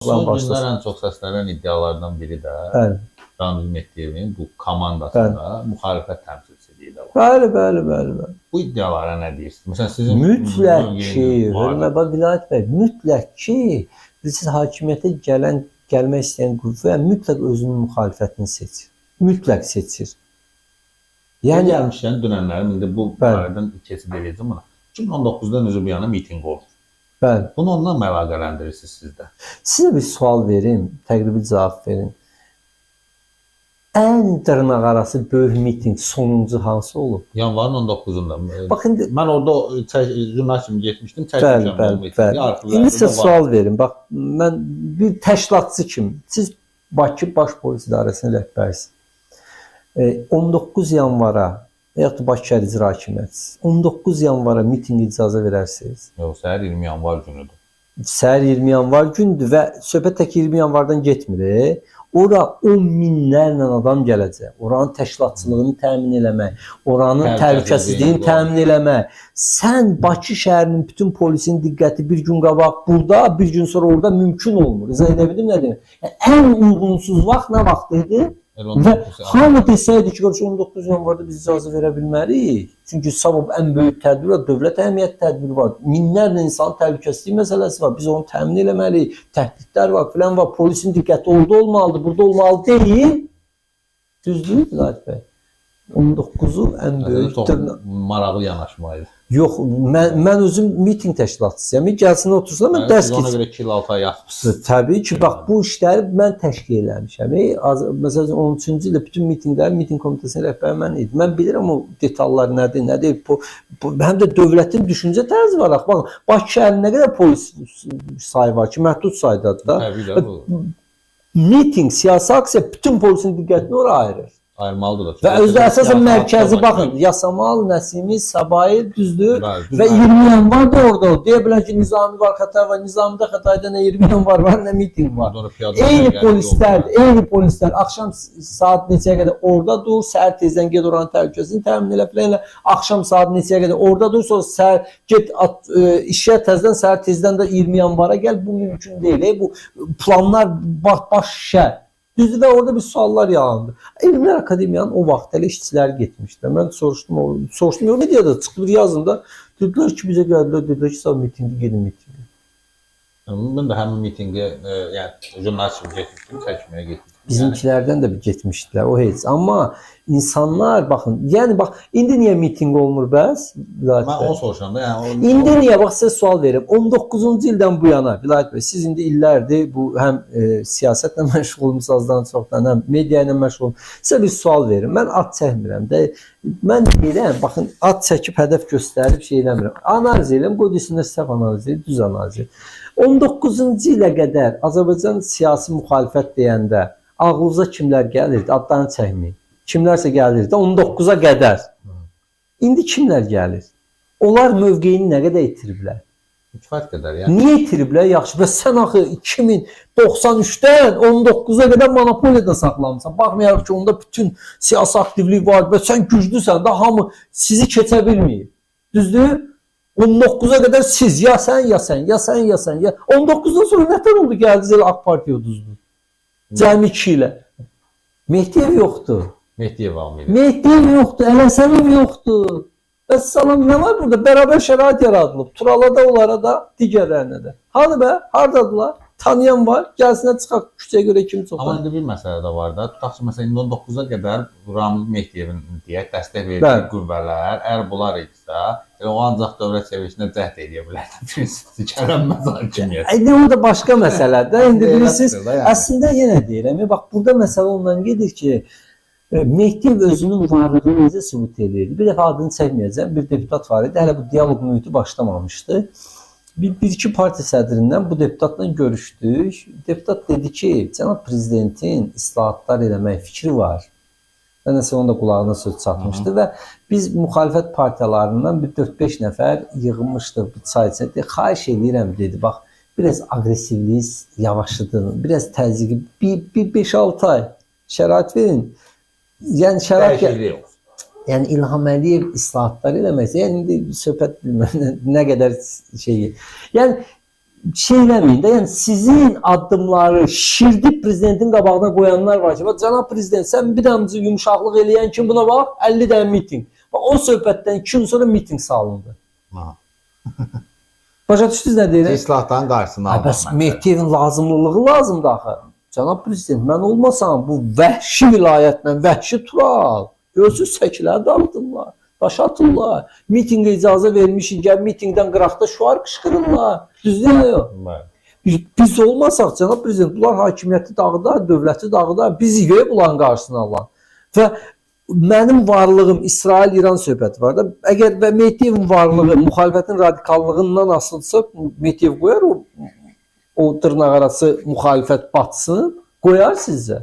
Son günlər başlasın. ən çox səslənən iddialardan biri də Bəli. Ramiz Mehdiyevin bu komandasında müxalifət təmsilçiliyi də var. Bəli, bəli, bəli, bəli. Bu iddialara nə deyirsiniz? Məsələn, sizin Mütləq ki, mövqeyiniz var. hörmət bax Vilayət bəy, mütləq ki, bilirsiniz hakimiyyətə gəlmək istəyən qüvvə mütləq özünün müxalifətini seçir. Mütləq seçir. Yəni Yəni gəlmişkən dünənlərim indi bu Bəli. barədən keçid eləyəcəm buna. 2019-dan özü bu yana mitinq olur. Bəli. Bunu ondan mı əlaqələndirirsiniz siz də? Sizə bir sual verim, təqribi cavab verin. Ən dırnaqarası böyük mitinq sonuncu hansı olub? Yanvarın 19-unda. Bax indi Mən orada jurnalist kimi getmişdim, bəli, çəkmişəm o bəli, mitinqi. bəli. Arxivlərdə İndi sizə də var. sual verim. Bax mən bir təşkilatçı kimi, siz Bakı Baş Polis İdarəsinin rəhbərisiniz. 19 yanvara və yaxud da Bakı Şəhər İcra Hakimiyyətisiz. 19 yanvara mitinq icazə verərsiniz. Yox, səhər 20 yanvar günüdür. Səhər 20 yanvar gündür və söhbət tək 20 yanvardan getmir. Ora 10 minlərlə adam gələcək. Oranın təşkilatçılığını təmin eləmək, oranın Təhlükəsizliyini təhlükəsizliyini təmin eləmək. Sən Bakı şəhərinin bütün polisin diqqəti bir gün qabaq burada, bir gün sonra orada mümkün olmur. İzah edə bildim nə demək? Yəni, ən uyğunsuz vaxt nə vaxt idi? Elə Və 19 hamı desəydi ki, qardaş 19 yanvarda biz icazə verə bilmərik. Çünki sabah ən böyük tədbir var, dövlət əhəmiyyətli tədbir var. Minlərlə insanın təhlükəsizlik məsələsi var. Biz onu təmin eləməliyik. Təhdidlər var, filan var. Polisin diqqəti orada olmalıdır, burada olmalı deyil. Düzdür, Vilayət bəy? 19-u ən böyük Çox dırnaq. maraqlı yanaşma idi. Yox, mən özüm mitinq təşkilatçısıyam. Gəlsin otursunlar, mən dərs Siz ona keçirəm. görə 2 il 6 ay yatmısınız. Təbii ki, bax bu işləri mən təşkil eləmişəm. Məsələn 13-cü ildə bütün mitinqlərin mitinq komitəsinin rəhbəri mən idim. Mən bilirəm o detallar nədir, nə deyil. Bu, həm də dövlətin düşüncə tərzi var axı. Bax, Bakı şəhərində nə qədər polis sayı var ki, məhdud saydadır da. Təbii də bu Mitinq, siyasi aksiya bütün polisin diqqətini ora ayırır. ayırmalıdır da. Və özü əsasən Siyasi mərkəzi aksiya baxın, Yasamal, Nəsimi, Səbail, düzdür? Bəli, düz Və 20 yanvar da orada. Deyə bilər ki, Nizami var, Xətai var. Nizamidə, Xətayda nə 20 yanvar var, nə mitinq var. Sonra piyada Eyni gəldi, polislər, eyni polislər axşam saat neçəyə qədər orada dur, səhər tezdən get oranın təhlükəsizliyini təmin elə filan elə, axşam saat neçəyə qədər orada dur, sonra səhər get işə təzədən, səhər tezdən də 20 yanvara gəl. Bu mümkün deyil. Bu planlar baş şişə. Düzdür və orada bir suallar yarandı. Elmlər Akademiyanın o vaxt hələ işçiləri getmişdilər. Mən soruşdum, soruşdum, mediada çıxdı bir yazın da, dedilər ki, bizə gəldilər, dedilər ki, sağ mitinqə gedin mitinqə. Mən də həmin mitinqə, yəni jurnalist kimi getmişdim, çəkməyə getmişdim. Bizimkilərdən də bir getmişdilər, o heç. Amma insanlar baxın, yəni bax, indi niyə mitinq olmur bəs? Vilayət Mən bəy? onu soruşuram da, yəni o İndi niyə bax sizə sual verim. 19-cu ildən bu yana Vilayət bəy, siz indi illərdir bu həm siyasətlə məşğul olmusunuz azdan çoxdan, həm media ilə məşğul olmusunuz. Sizə bir sual verim. Mən ad çəkmirəm də. Mən deyirəm, baxın, ad çəkib hədəf göstərib şey eləmirəm. Analiz eləyirəm, qoy desinlər səhv analiz eləyir, düz analiz eləyir. 19-cu ilə qədər Azərbaycan siyasi müxalifət deyəndə ağlınıza kimlər gəlirdi? Adlarını çəkməyin. Kimlərsə gəlirdi 19-a qədər. İndi kimlər gəlir? Onlar mövqeyini nə qədər itiriblər? Kifayət qədər, yəni. Niyə itiriblər? Yaxşı, bəs sən axı 2093-dən 19-a qədər monopoliyada saxlamısan. Baxmayaraq ki, onda bütün siyasi aktivlik var və sən güclüsən də, hamı sizi keçə bilməyib. Düzdür? 19-a qədər siz, ya sən, ya sən, ya sən, ya sən, ya 19-dan sonra nətər oldu gəldiniz elə AK Partiya uduzdunuz? Cəmi 2 ilə. Mehdiyev yoxdur. Mehdiyev almayıb. Mehdiyev yoxdur, Ələsənov yoxdur. Bəs salam nə var burada? Bərabər şərait yaradılıb. Turala da, onlara da, digərlərinə də. Hanı bə? Hardadılar? Tanıyan var. Gəlsinə çıxaq küçəyə görə kim Amma çoxdur. indi bir məsələ də var da. Tutaq ki, məsələn, indi 19-a qədər Ramiz Mehdiyevin deyək dəstək verdiyi Bəli. qüvvələr, əgər bunlar idisə, elə o ancaq dövlət səviyyəsində cəhd edə bilərdi. Prinsipli gələnməz hakimiyyət. İndi o da başqa məsələdir. İndi Elə bilirsiniz, çıxır da yəni. əslində yenə deyirəm, bax burada məsələ ondan gedir ki, Mehdiyev özünün varlığını necə sübut edirdi? Bir dəfə adını çəkməyəcəm, bir deputat var idi. Hələ bu dialoq mühiti başlamamışdı. Bir iki partiya sədrindən bu deputatla görüşdük. Deputat dedi ki, cənab prezidentin islahatlar eləmək fikri var. Və nəsə onun da qulağına söz çatmışdı və biz müxalifət partiyalarından bir 4-5 nəfər yığılmışdıq bir çay içəcək. Xahiş eləyirəm dedi, bax biraz aqresivliyi yavaşıdın, biraz təzyiqi bir 5-6 ay şərait verin. Yəni şərait Dəyişiklik olsun. Yəni İlham Əliyev islahatlar eləməsə, yəni indi söhbət bilməm nə qədər şeyi. Yəni şey eləməyin də, yəni sizin addımları şişirdib prezidentin qabağına qoyanlar var ki, bax cənab prezident, sən bir damcı yumşaqlıq eləyən kim buna bax, 50 dənə mitinq. Bax o söhbətdən 2 gün sonra mitinq salındı. Aha. Başa düşdünüz nə deyirəm? İslahların qarşısını Ay, almaq. bəs məqsədi. Mehdiyevin lazımlılığı lazımdır axı. Cənab prezident, mən olmasam bu vəhşi vilayətlə, vəhşi Tural, görürsüz səkilər dağıdırlar, daş atırlar. Mitinqə icazə vermişik, gəl mitinqdən qıraqda şüar qışqırırlar. Düzdür ya yox? Bəli. Biz olmasaq cənab prezident, bunlar hakimiyyəti dağıdar, dövləti dağıdar, biz yeyib bunların qarşısını alan. Və mənim varlığım İsrail-İran söhbəti var da. Əgər və Mehdiyevin varlığı müxalifətin radikallığından asılıdırsa, Mehdiyev qoyar o dırnaqarası müxalifət batsın, qoyar sizcə.